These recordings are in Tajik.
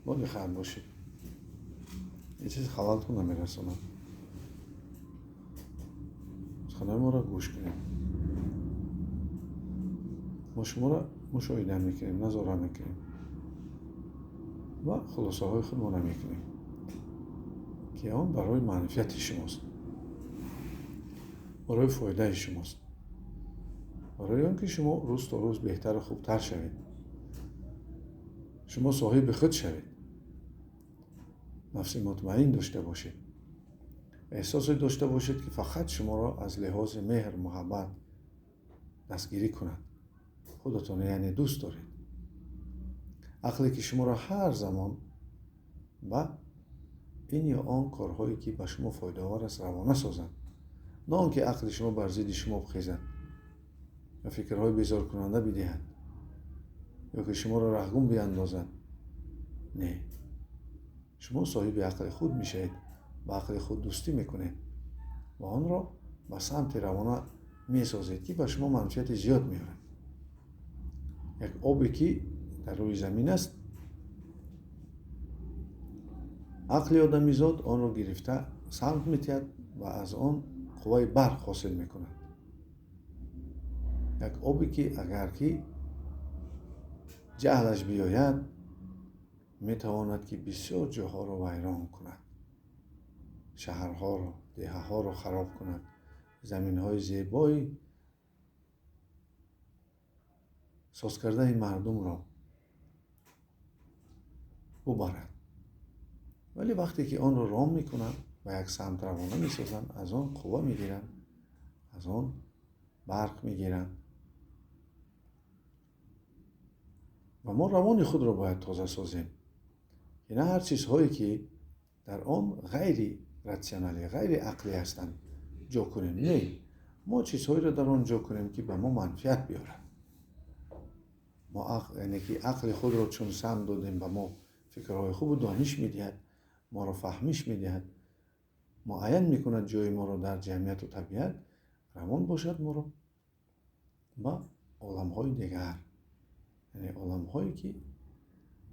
Бодиққат бошед, ҳеҷ чиз халалтон намерасонад. Суханои моро гӯш кунед. Мо шуморо мушоҳида мекунем, назора мекунем ва хулосаҳои худмонро мекунем, ки он барои манфиати шумост, барои фоидаи шумост, барои он ки шумо рӯз то рӯз беҳтару хубтар шавед, шумо соҳиби худ шавед, нафси мутмаин дошта бошед, эҳсосе дошта бошед, ки фақат шуморо аз лиҳози меҳр, муҳаббат дастгирӣ кунад, худатон яъне дӯст доред. Ақле ки шуморо ҳар замон ба ин ё он корҳое ки ба шумо фоидаовар аст равона созад, на он ки ақли шумо бар зидди шумо бихезад ва фикрҳои безоркунанда бидиҳад ё ки шуморо раҳгум биандозад. Не, шумо соҳиби ақли худ мешавед, ба ақли худ дӯстӣ мекунед ва онро ба самти равона месозед, ки ба шумо манфиати зиёд меорад. Як обе ки дар рӯи замин аст, ақли одамизод онро гирифта самт метиҳад ва аз он қувваи барқ ҳосил мекунад. Як обе ки агар ки ҷаҳлаш биёяд, метавонад ки бисёр ҷоҳоро вайрон кунад, шаҳрҳоро, деҳаҳоро хароб кунад, заминҳои зебои созкардаи мардумро бубарад. Вале вақте ки онро ром мекунанд, ба як самт равона месозанд, аз он қувва мегиранд, аз он барқ мегиранд. Ва мо равони худро бояд тоза созем, ки на ҳар чизҳое ки дар он ғайри ратсионалӣ, ғайри ақлӣ ҳастанд ҷо кунем. Не, мо чизҳоеро дар он ҷо кунем, ки ба мо манфиат биёрад. Мо яъне ки ақли худро чун самт додем, ба мо фикрҳои хубу дониш медиҳад, моро фаҳмиш медиҳад, муайян мекунад ҷои моро дар ҷамъияту табиат, равон бошад моро ба оламҳои дигар, яъне оламҳое ки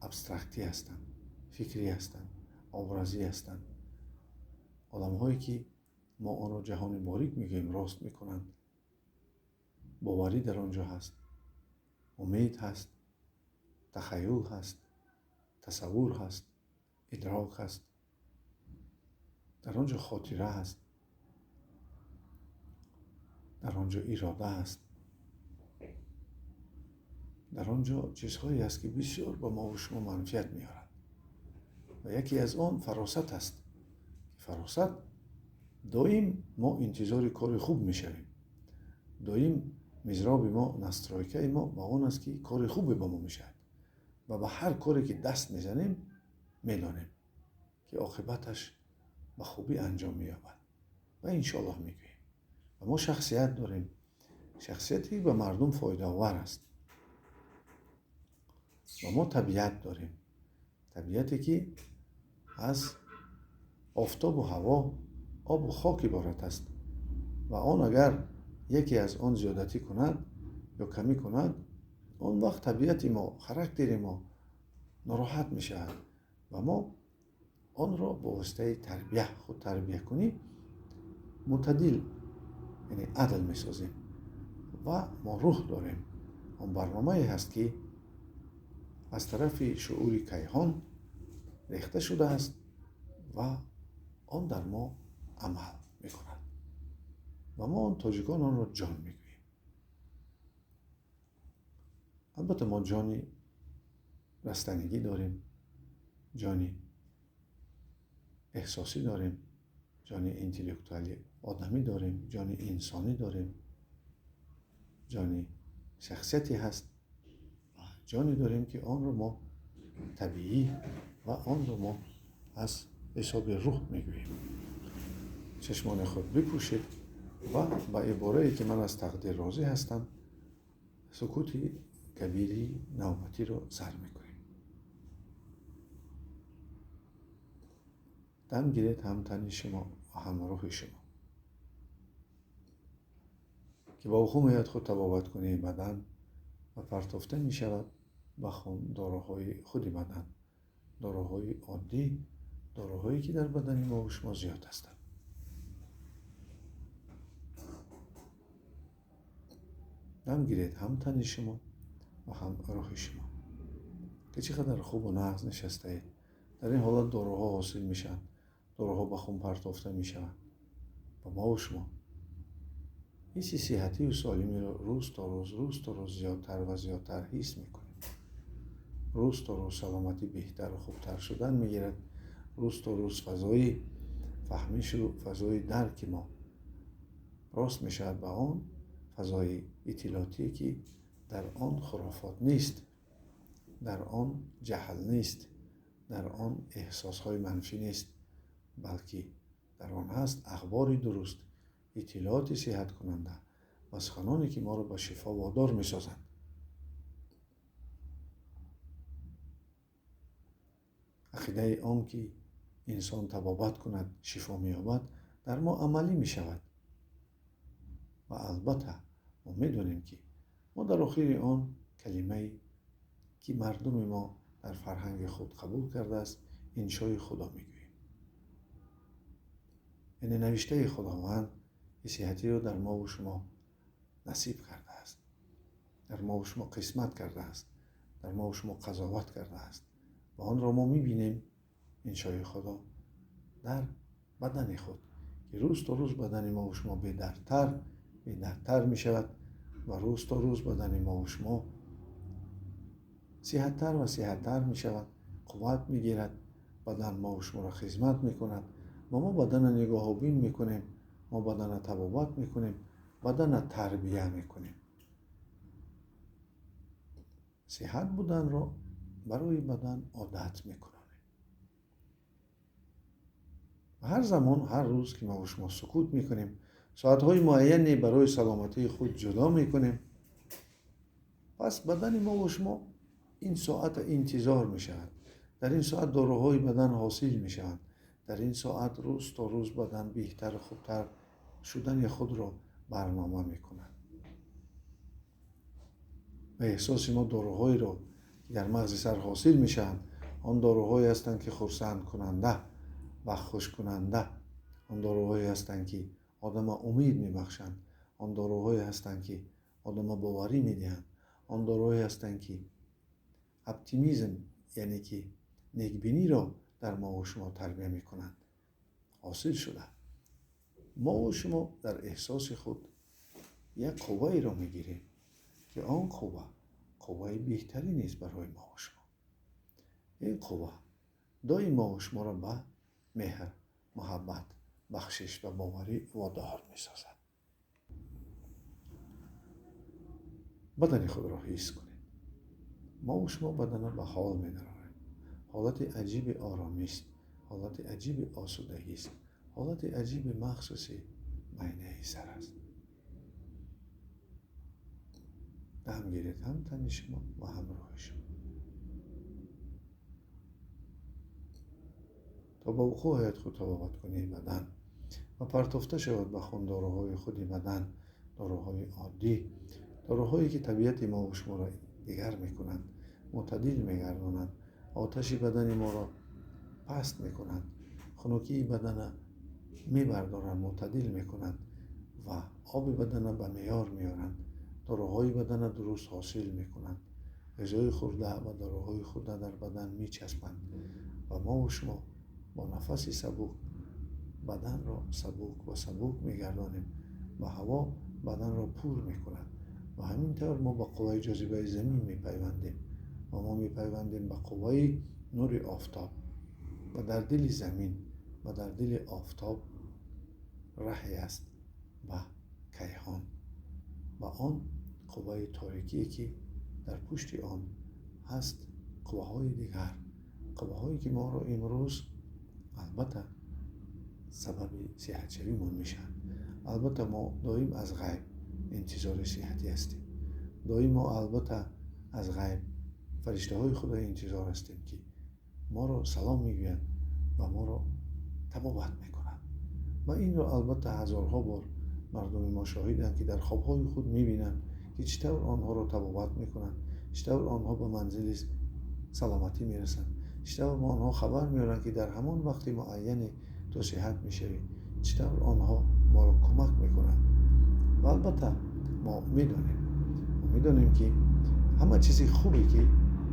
абстрактӣ ҳастанд, фикрӣ ҳастанд, образӣ ҳастанд, оламҳое ки мо онро ҷаҳони борик мегӯем, рост мекунанд, боварӣ дар он ҷо ҳаст, умед ҳаст, тахайюл ҳаст, тасаввур ҳаст, идрок ҳаст, дар он ҷо хотира ҳаст, дар он ҷо ирода ҳаст, дар он ҷо чизҳое ҳаст, ки бисёр ба мо ва шумо манфиат меорад. Ва яке аз он фаросат аст. Фаросат доим мо интизори кори хуб мешавем, доим мизроби мо, настройкаи мо ба он аст, ки кори хубе ба мо мешавад ва ба ҳар коре ки даст мезанем медонем, ки оқибаташ ба хубӣ анҷом меёбад ва иншоаллоҳ мегӯем. Ва мо шахсият дорем, шахсияте ба мардум фоидаовар аст. Ва мо табиат дорем, табиате ки аз офтобу ҳаво, обу хок иборат аст ва он агар яке аз он зиёдатӣ кунад ё камӣ кунад, он вақт табиати мо, характери мо нороҳат мешавад ва мо онро бо воситаи тарбия, худ тарбиякунӣ мӯътадил, яъне адл месозем ва мо рӯҳ дорем. Он барномае ҳаст, ки аз тарафи шуури кайҳон рехта шудааст ва он дар мо амал мекунад ва мо он тоҷикон онро ҷон мегӯем. Албатта мо ҷони растанигӣ дорем, ҷони эҳсосӣ дорем, ҷони интеллектуали одамӣ дорем, ҷони инсонӣ дорем, ҷони шахсияте ҳаст ва ҷоне дорем, ки онро мо табиӣ ва онро мо аз ҳисоби рӯҳ мегӯем. Чашмони худ бипӯшед ва ба иборае ки ман аз тақдир розӣ ҳастам, сукути кабири навбатиро сар мекунем. Дам гиред ҳам тани шумо ва ҳам рӯҳи шумо, ки ба оху меояд худ табобаткунии бадан ва партофта мешавад ба хундораҳои худи бадан. Доруҳои оддӣ, доруҳое ки дар бадани мо ва шумо зиёд ҳастанд. Дам гиред ҳам тани шумо ва ҳам рӯҳи шумо, ки чӣ қадар хубу нағз нишастаед. Дар ин ҳолат доруҳо ҳосил мешаванд, доруҳо ба хун партофта мешаванд ва мо ва шумо ҳисси сиҳатию солимиро рӯз то рӯз, рӯз то рӯз зиёдтар ва зиёдтар ҳис мекунем. Рӯз то рӯз саломатӣ беҳтару хубтар шудан мегирад. Рӯз то рӯз фазои фаҳмишу фазои дарки мо рост мешавад ба он фазои иттилоотие ки дар он хурофот нест, дар он ҷаҳл нест, дар он эҳсосҳои манфӣ нест, балки дар он ҳаст ахбори дуруст, иттилооти сиҳаткунанда ва суханоне ки моро ба шифо водор месозанд. Ақидаи он ки инсон табобат кунад, шифо меёбад, дар мо амалӣ мешавад. Ва албатта мо медонем ки мо дар охири он калимае ки мардуми мо дар фарҳанги худ қабул кардааст, иншои Худо мегӯем. Яъне навиштаи Худованд ки сиҳатиро дар мо ва шумо насиб кардааст, дар мо ва шумо қисмат кардааст, дар мо ва шумо қазоват кардааст ва онро мо мебинем иншои Худо дар бадани худ, ки рӯз то рӯз бадани мо ва шумо бедардтар, бедардтар мешавад ва рӯз то рӯз бадани мо ва шумо сиҳаттар ва сиҳаттар мешавад, қувват мегирад, бадан мо ва шуморо хизмат мекунад ва мо баданро нигоҳубин мекунем, мо баданро табобат мекунем, баданро тарбия мекунем. Сиҳат буданро барои бадан одат мекунонем. Ва ҳар замон, ҳар рӯз ки мо ва шумо сукут мекунем, соатҳои муайяне барои саломатии худ ҷудо мекунем, пас бадани мо ва шумо ин соата интизор мешавад. Дар ин соат доруҳои бадан ҳосил мешаванд. Дар ин соат рӯз то рӯз бадан беҳтару хубтар шудани худро барнома мекунад. Ва эҳсоси мо доруҳоеро ки дар мағзи сар ҳосил мешаванд, он доруҳое ҳастанд ки хурсандкунанда ва хушкунанда, он доруҳое ҳастанд ки одама умед мебахшанд, он доруҳое ҳастанд ки одама боварӣ медиҳанд, он доруҳое ҳастанд ки оптимизм, яъне ки некбиниро дар мо ва шумо тарбия мекунанд. Ҳосил шуда мо ва шумо дар эҳсоси худ як қувваеро мегирем ки он қувва қувваи беҳтарин аст барои мо ва шумо. Ин қувва доим мо ва шуморо ба меҳр, муҳаббат, бахшиш ва боварӣ водор месозад. Бадани худро ҳис кунед. Мо ва шумо баданро ба ҳол медарорем. Ҳолати аҷиби оромист, ҳолати аҷиби осудагист, ҳолати аҷиби махсуси майнаи сар аст. Дам гиред ҳам тани шумо ва ҳам рӯҳи шумо. То ба вуқӯъ ояд худ табобаткунии бадан ва партофта шавад ба хун доруҳои худи бадан, доруҳои оддӣ, доруҳое ки табиати мо ва шуморо дигар мекунанд, мӯътадил мегардонанд, оташи бадани моро паст мекунанд, хунукии баданро мебардоранд, мӯътадил мекунанд ва оби баданро ба меъёр меоранд, доруҳои баданро дуруст ҳосил мекунанд, ғизои хӯрда ва доруҳои хӯрда дар бадан мечаспанд ва мо ва шумо бо нафаси сабук баданро сабук ва сабук мегардонем ва ҳаво баданро пур мекунад ва ҳамин тавр мо ба қувваи ҷозибаи замин мепайвандем ва мо мепайвандем ба қувваи нури офтоб ва дар дили замин ва дар дили офтоб раҳе аст ба кайҳон ва он қувваи торикие ки дар пушти он ҳаст қувваҳои дигар, қувваҳое ки моро имрӯз албатта сабаби сиҳатшавимон мешаванд. Албатта мо доим аз ғайб интизори сиҳатӣ ҳастем. Доим мо албатта аз ғайб фариштаҳои Худо интизор ҳастем ки моро салом мегӯянд ва моро табобат мекунанд. Ва инро албатта ҳазорҳо бор мардуми мо шоҳиданд ки дар хобҳои худ мебинанд ки чӣ тавр онҳоро табобат мекунанд, чӣ тавр онҳо ба манзили саломатӣ мерасанд, Чӣ тавр ба онҳо хабар меоранд, ки дар ҳамон вақти муайяне ту сиҳат мешавӣ. Чӣ тавр онҳо моро кӯмак мекунанд. Ва албатта мо медонем, ки ҳама чизи хубе, ки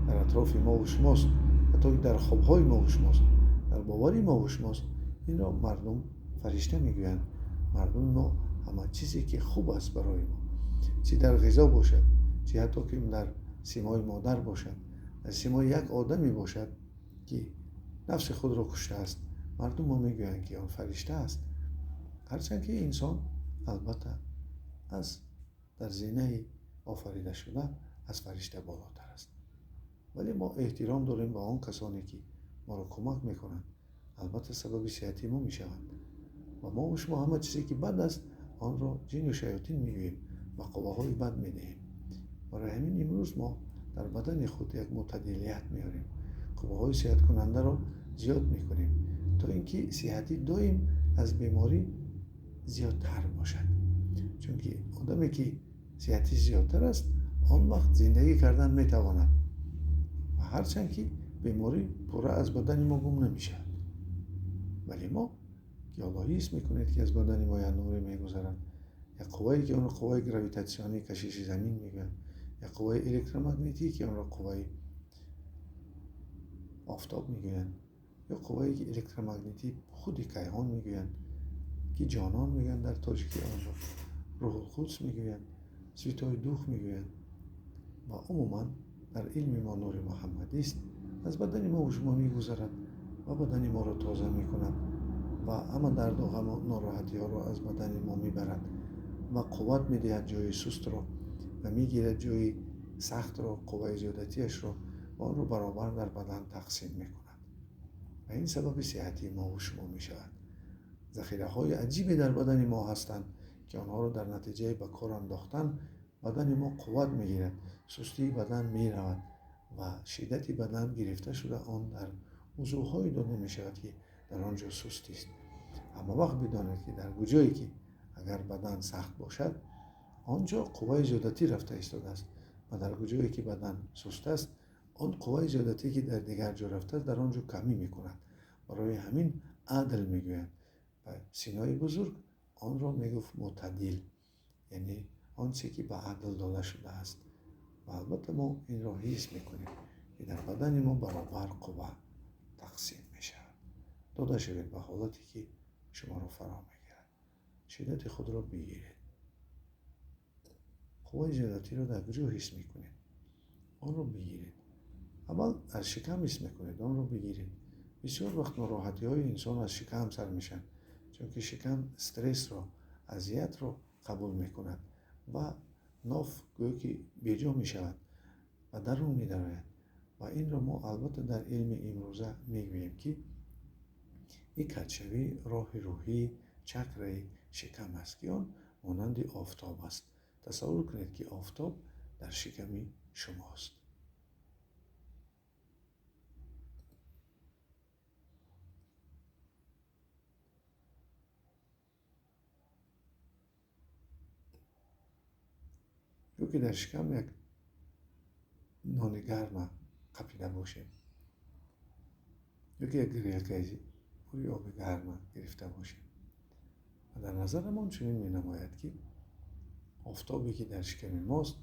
дар атрофи мову шумост, ҳатто ки дар хобҳои мову шумост, дар бовари мову шумост, инро мардум фаришта мегӯянд. Мардуми мо ҳама чизе, ки хуб аст барои мо, чӣ дар ғизо бошад, чӣ ҳатто ки дар симои модар бошад, дар симои як одаме бошад, ки нафси худро куштааст, мардум мо мегӯянд, ки он фаришта аст. Ҳарчанд ки инсон албатта аз дар зинаи офарида шуда аз фаришта болотар аст, вале мо эҳтиром дорем ба он касоне, ки моро кӯмак мекунанд, албатта сабаби сиҳати мо мешаванд. Ва мо шумо ҳама чизе, ки бад аст, онро ҷину шаётин мегӯем ва қувваҳои бад медиҳем. Барои ҳамин имрӯз мо дар бадани худ як мӯътадилият меорем, қувваҳои сиҳаткунандаро зиёд мекунем, то ин ки сиҳатӣ доим аз беморӣ зиёдтар бошад. Чунки одаме, ки сиҳатӣ зиёдтар аст, он вақт зиндагӣ кардан метавонад. Ва ҳарчанд ки беморӣ пурра аз бадани мо гум намешавад, вале мо ки ҳоло ҳис мекунед, ки аз бадани мо як нуре мегузарад, як қуввае, ки онро қувваи гравитатсионии кашиши замин мегӯянд, як қувваи электромагнитӣ, ки онро қувваи офтоб мегӯянд, ё қуввае электромагнитии худи кайҳон мегӯянд, ки ҷонон мегӯянд дар тоҷикӣ онро, Рӯҳулқудс мегӯянд, Святой Дух мегӯянд. Ва умуман дар илми мо нури муҳаммадист, аз бадани мо шумо мегузарад ва бадани моро тоза мекунад ва ҳама дарду ғаму нороҳатиҳоро аз бадани мо мебарад ва қувват медиҳад ҷои сустро ва мегирад ҷои сахтро, қувваи зиёдатиашро ва онро баробар дар бадан тақсим мекунад. Ва ин сабаби сиҳатии мо ва шумо мешавад. Захираҳои аҷибе дар бадани мо ҳастанд, ки онҳоро дар натиҷаи ба кор андохтан бадани мо қувват мегирад, сустии бадан меравад ва шиддати бадан гирифта шуда он дар узвҳое дода мешавад, ки дар он ҷо сустист. Аммо вақт бидонед, ки дар куҷое ки агар бадан сахт бошад, он ҷо қувваи зиёдатӣ рафта истодааст ва дар куҷое ки бадан суст аст, он қувваи зиёдатӣ, ки дар дигар ҷо рафтааст, дар он ҷо камӣ мекунад. Барои ҳамин адл мегӯянд ва Синои бузург онро мегуфт мӯътадил, яъне он чизе, ки ба адл дода шудааст. Ва албатта мо инро ҳис мекунем, ки дар бадани мо баробар қувва тақсим мешавад. Дода шавед ба ҳолате, ки шуморо фаро мегирад. Шиддати худро бигиред. Қувваи зиёдатиро дар куҷо ҳис мекунед? Онро бигиред. Аввал аз шикам ҳис мекунед, онро бигиред. Бисёр вақт нороҳатиҳои инсон аз шикам сар мешаванд, чунки шикам стрессро, азиятро қабул мекунад ва ноф гӯё ки беҷо мешавад ва дарун медарояд. Ва инро мо албатта дар илми имрӯза мегӯем, ки ин кадшавӣ роҳи рӯҳии чакраи шикам аст, ки он монанди офтоб аст. Тасаввур кунед, ки офтоб дар шиками шумост. Ё ки дар шикам як нони гарма қапида бошем, ё ки як грелкаи пури оби гарма гирифта бошем. Ва дар назарамон чунин менамояд, ки офтобе, ки дар шиками мост,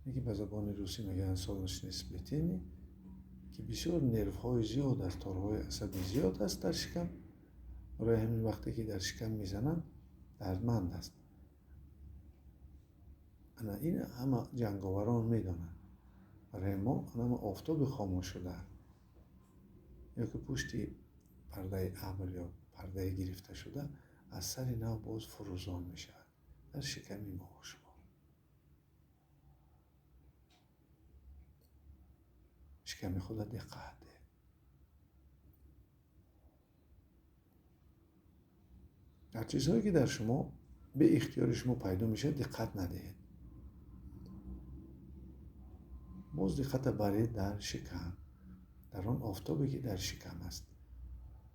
ки ба забони русӣ мегӯянд солнечное сплетение, ки бисёр нервҳои зиёд аст, торҳои асаби зиёд аст дар шикам. Барои ҳамин вақте ки дар шикам мезананд, дардманд аст. Ана ин ҳама ҷанговарон медонанд. Барои мо ҳама офтоби хомӯш шуда ё ки пушти пардаи абр ё пардаи гирифта шуда аз сари нав боз фурӯзон мешавад дар шиками мо ва шумо. Шиками худро диққат диҳед. Дар чизҳое, ки дар шумо беихтиёри шумо пайдо мешавад, диққат надиҳед. Боз диққата баред дар шикам, дар он офтобе, ки дар шикам аст,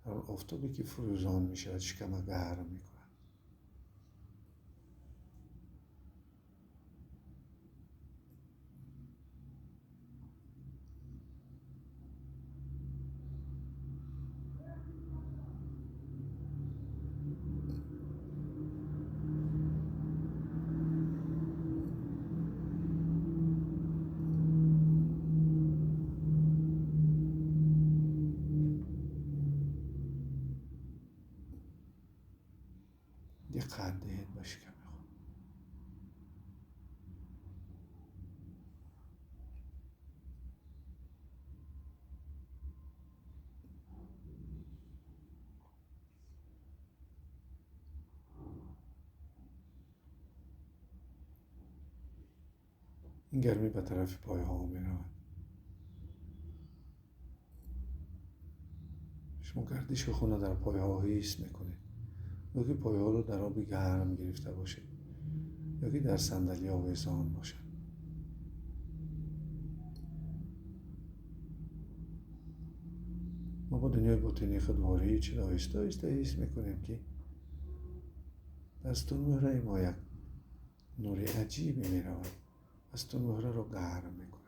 дар он офтобе, ки фурӯзон мешавад, шикама гарм мекунад. Диққат диҳед ба шиками худ. Ин гармӣ ба тарафи пойҳо меравад. Шумо гардиши хунро дар пойҳо ҳис мекунед, ё ки пойҳоро дар оби гарм гирифта бошед, ё ки дар сандалӣ овезон бошад. Мо ба дунёи ботинии худ ворид шуда оҳиста оҳиста ҳис мекунем, ки дар сутунмуҳраи мо як нури аҷибе меравад ва сутунмуҳраро гарм мекунад.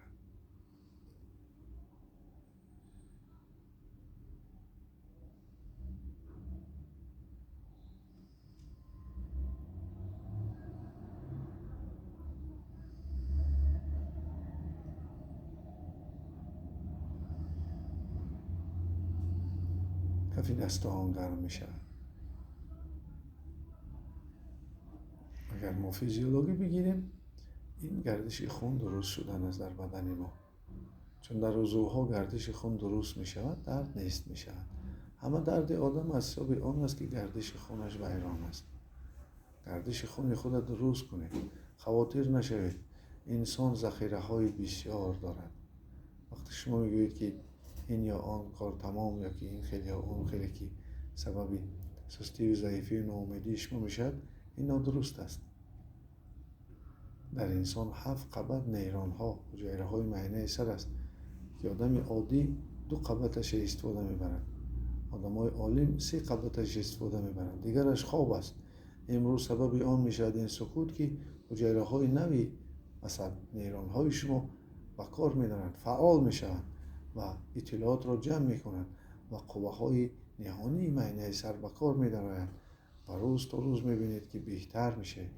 Кафи дастон гарм мешавад. Агар мо физиологӣ бигирем, ин гардиши хун дуруст шудан аст дар бадани мо. Чун дар узвҳо гардиши хун дуруст мешавад, дард нест мешавад. Ҳама дарди одам аз ҳисоби он аст, ки гардиши хунаш вайрон аст. Гардиши хуни худро дуруст кунед, хавотир нашавед. Инсон захираҳои бисёр дорад. Вақте шумо мегӯед, ки ин ё он кор тамом, ё ки ин хел ё он хеле ки сабаби сустию заифию ноумедии шумо мешавад, ин нодуруст аст. Дар инсон 7 қабат нейронҳо, ҳуҷайраҳои майнаи сар аст, ки одами оддӣ 2 қабаташа истифода мебарад, одамои олим 3 қабаташа истифода мебаранд, дигараш хоб аст. Имрӯз сабаби он мешавад ин сукут, ки ҳуҷайраҳои нави асаб, нейронҳои шумо ба кор медаранд, фаъол мешаванд ва иттилоотро ҷамъ мекунанд ва қувваҳои ниҳонии майнаи сар ба кор медароянд ва рӯз то рӯз мебинед, ки беҳтар мешавед.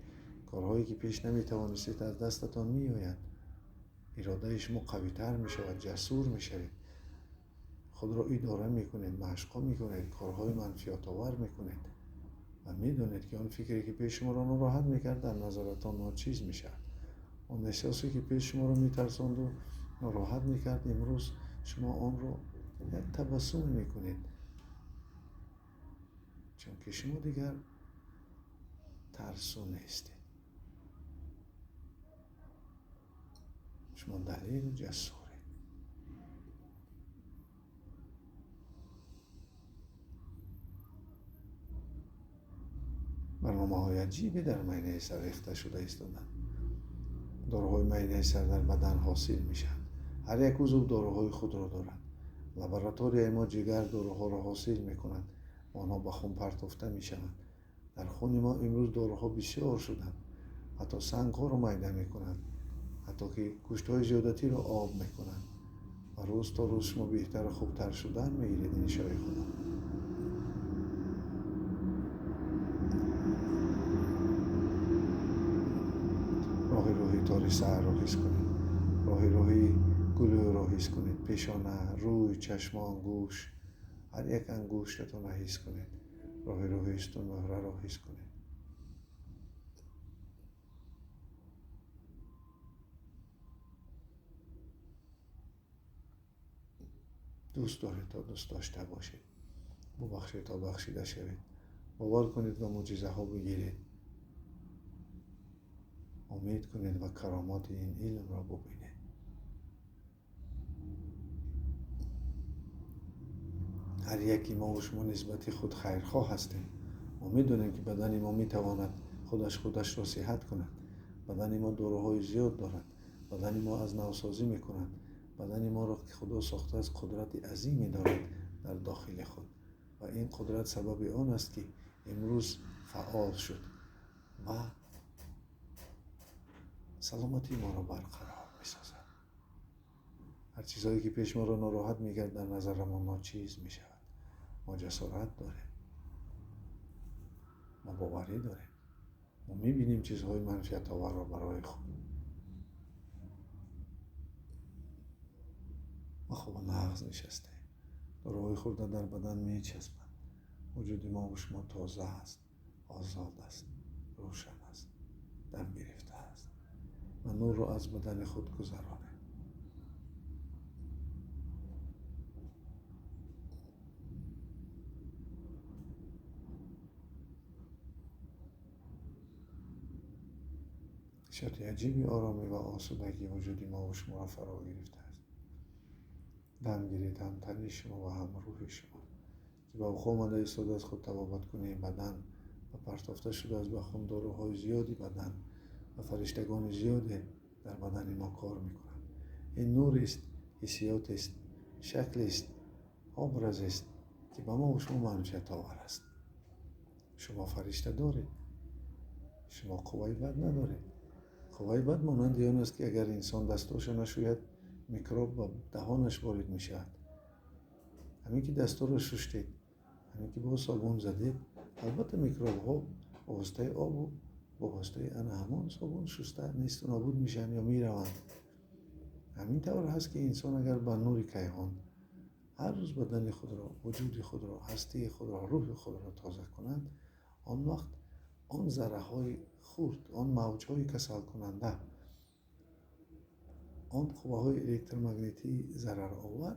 Корҳое ки пеш наметавонистед аз дастатон меоянд. Иродаи шумо қавитар мешавад, ҷасур мешавед, худро идора мекунед, машқҳо мекунед, корҳои манфиатовар мекунед ва медонед, ки он фикре ки пеш шуморо нороҳат мекард, дар назаратон ночиз мешавад. Он эҳсосе ки пеш шуморо метарсонду нороҳат мекард, имрӯз шумо онро як табассум мекунед, чунки шумо дигар тарсу нестед. Шумо далелу ҷасуред. Барномаҳои аҷибе дар майнаи сар рехта шуда истоданд. Доруҳои майнаи сар дар бадан ҳосил мешаванд. Ҳар як узв доруҳои худро дорад. Лабораторияи мо ҷигар доруҳоро ҳосил мекунад ва онҳо ба хун партофта мешаванд. Дар хуни мо имрӯз доруҳо бисёр шуданд. Ҳатто сангҳоро майда мекунанд, ҳатто ки гӯштҳои зиёдатиро об мекунанд ва рӯз то рӯз шумо беҳтару хубтар шудан мегиред, иншои Худо. Роҳи рӯҳи тори сарро ҳис кунед, роҳи рӯҳи гулӯро ҳис кунед, пешона, рӯй, чашмон, гӯш, ҳар як ангуштатонро ҳис кунед, роҳи рӯҳи сутунмуҳраро ҳис кунед. Дӯст доред то дӯст дошта бошед, бубахшед то бахшида шавед, бовар кунед ва мӯъҷизаҳо бигиред, умед кунед ва каромоти ин илмро бубинед. Ҳар яке мо ва шумо нисбати худ хайрхоҳ ҳастем. Мо медонем, ки бадани мо метавонад худаш худашро сиҳат кунад. Бадани мо доруҳои зиёд дорад. Бадани мо аз навсозӣ мекунад. Бадани моро, ки Худо сохтааст, қудрати азиме дорад дар дохили худ ва ин қудрат сабаби он аст, ки имрӯз фаъол шуд ва саломатии моро барқарор месозад. Ҳар чизҳое ки пеш моро нороҳат мекард, дар назарамон ночиз мешавад. Мо ҷасорат дорем, мо боварӣ дорем, мо мебинем чизҳои манфиатоварро барои худ. Мо хуб нағз нишастаем. Доруҳои хурда дар бадан мечаспанд. Вуҷуди мо ва шумо тоза аст. озод аст, рӯшан аст, дам гирифтааст ва нурро аз бадани худ гузаронед. Ҳиссиёти аҷиби оромӣ ва осудагӣ вуҷуди мо ва шуморо фаро гирифтааст. Дам гиред ҳам тани шумо ва ҳам рӯҳи шумо, ки ба вуқӯъ омада истодааст худ табобаткунии бадан ва партофта шудааст ба хун доруҳои зиёди бадан ва фариштагони зиёде дар бадани мо кор мекунанд. Ин нурист, ҳиссиётест, шаклест, образест, ки ба мо ва шумо манфиатовар аст. Шумо фаришта доред, шумо қувваи бад надоред. Қувваи бад монанди он аст, ки агар инсон дастошо нашӯяд, микроб ба даҳонаш ворид мешавад. Ҳамин ки дастторо шуштед, ҳамин ки бо собун задед, албатта микробҳо бо воситаи обу бо воситаи ана ҳамон собун шуста несту нобуд мешаванд ё мераванд. Ҳамин тавр ҳаст, ки инсон агар ба нури кайҳон ҳар рӯз бадани худро, вуҷуди худро, ҳастии худро, рӯҳи худро тоза кунад, он вақт он зарраҳои хурд, он мавҷҳои касалкунанда, он қувваҳои электромагнитии зараровар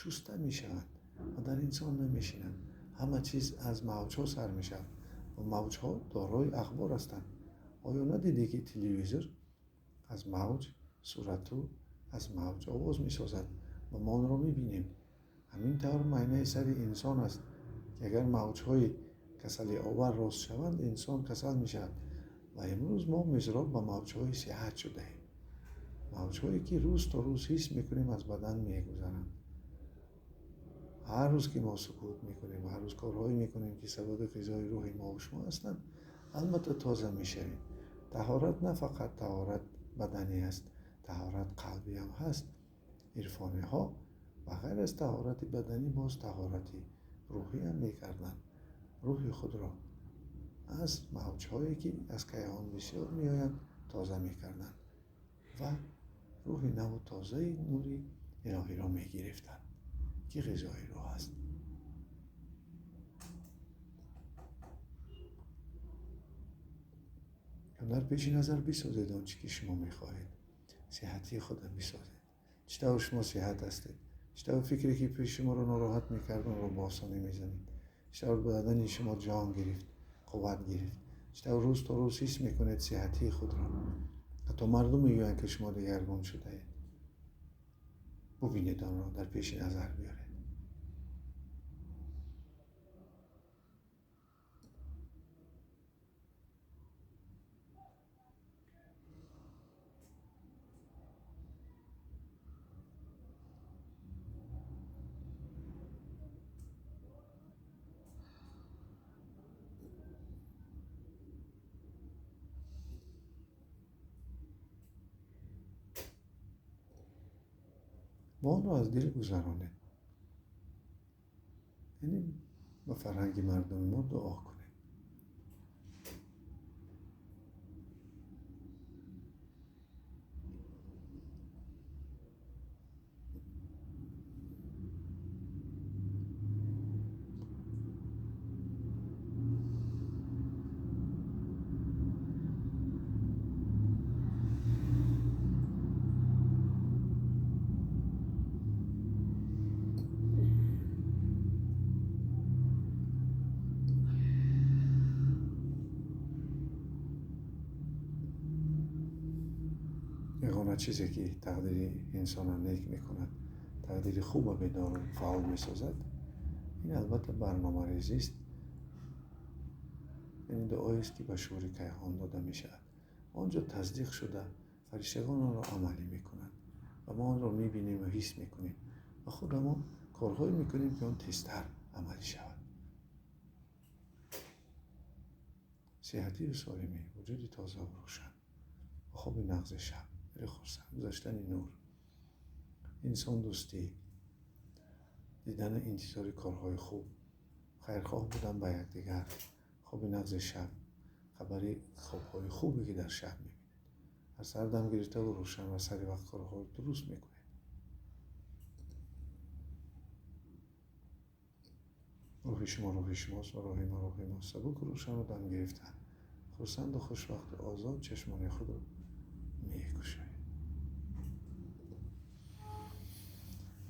шуста мешаванд ва дар инсон намешинанд. Ҳама чиз аз мавҷҳо сар мешавад ва мавҷҳо дорои ахбор ҳастанд. Оё надидед, ки телевизор аз мавҷ сурату аз мавҷ овоз месозад ва мо онро мебинем? Ҳамин тавр майнаи сари инсон аст, ки агар мавҷҳои касалиовар рост шаванд, инсон касал мешавад. Ва имрӯз мо мизроб ба мавҷҳои сиҳат шудаем, мавҷҳое ки рӯз то рӯз ҳис мекунем аз бадан мегузаранд. Ҳар рӯз ки мо сукут мекунем, ҳар рӯз корҳое мекунем, ки сабаби ғизои рӯҳи мо ва шумо ҳастанд, албатта тоза мешавем. Таҳорат на фақат таҳорат баданӣ аст, таҳорат қалбӣ ҳам ҳаст. Ирфониҳо ба ғайр аз таҳорати баданӣ боз таҳорати рӯҳӣ ҳам мекарданд. Рӯҳи худро аз мавҷҳое, ки аз кайҳон бисёр меоянд, тоза мекарданд ва рӯҳи наву тозаи нури илоҳиро мегирифтанд, ки ғизои рӯҳ аст. Дар пеши назар бисозед он чӣ ки шумо мехоҳед, сиҳатии худро бисозед. Чӣ тавр шумо сиҳат ҳастед, чӣ тавр фикре ки пеши шуморо нороҳат мекард, онро бо осонӣ мезанед, чӣ тавр бадани шумо ҷон гирифт, қувват гирифт, чӣ тавр рӯз то рӯз ҳис мекунед сиҳатии худро. Ҳатто мардум мегӯянд, ки шумо дигаргун шудаед. Бубинед онро, дар пеши назар биёред. ва онро аз дил гузаронед. Яъне ба фарҳанги мардуми мо дуо кунед. ягона чизе ки тақдири инсонро нек мекунад, тақдири хуба бедору фаъол месозад, ин албатта барномарезист, яъне дуоест, ки ба шуури кайҳон дода мешавад. Он ҷо тасдиқ шуда фариштагон онро амалӣ мекунанд ва мо онро мебинем ва ҳис мекунем ва худамон корҳое мекунем, ки он тезтар амалӣ шавад. Сиҳатию солимӣ, вуҷуди тозаву рӯшан ва хоби нағзи шаб, дили хурсанд, гузаштани нур, инсондӯстӣ, дидану интизори корҳои хуб, хайрхоҳ будан ба якдигар, хоби нағзи шаб, хабари хобҳои хубе, ки дар шаб мебинед, аз сар дам гирифтаву рӯшан ва сари вақт корҳоро дуруст мекунед. Рӯҳи Роҳи шумо роҳи шумост ва роҳи мо роҳи мо. Сабуку рӯшану дам гирифта, хурсанду хушвақту озод чашмони худро мекушоед.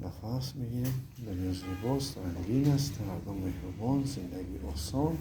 Нафас мегирем. Дунё зебост, рангин аст, мардум меҳрубон, зиндагӣ осон.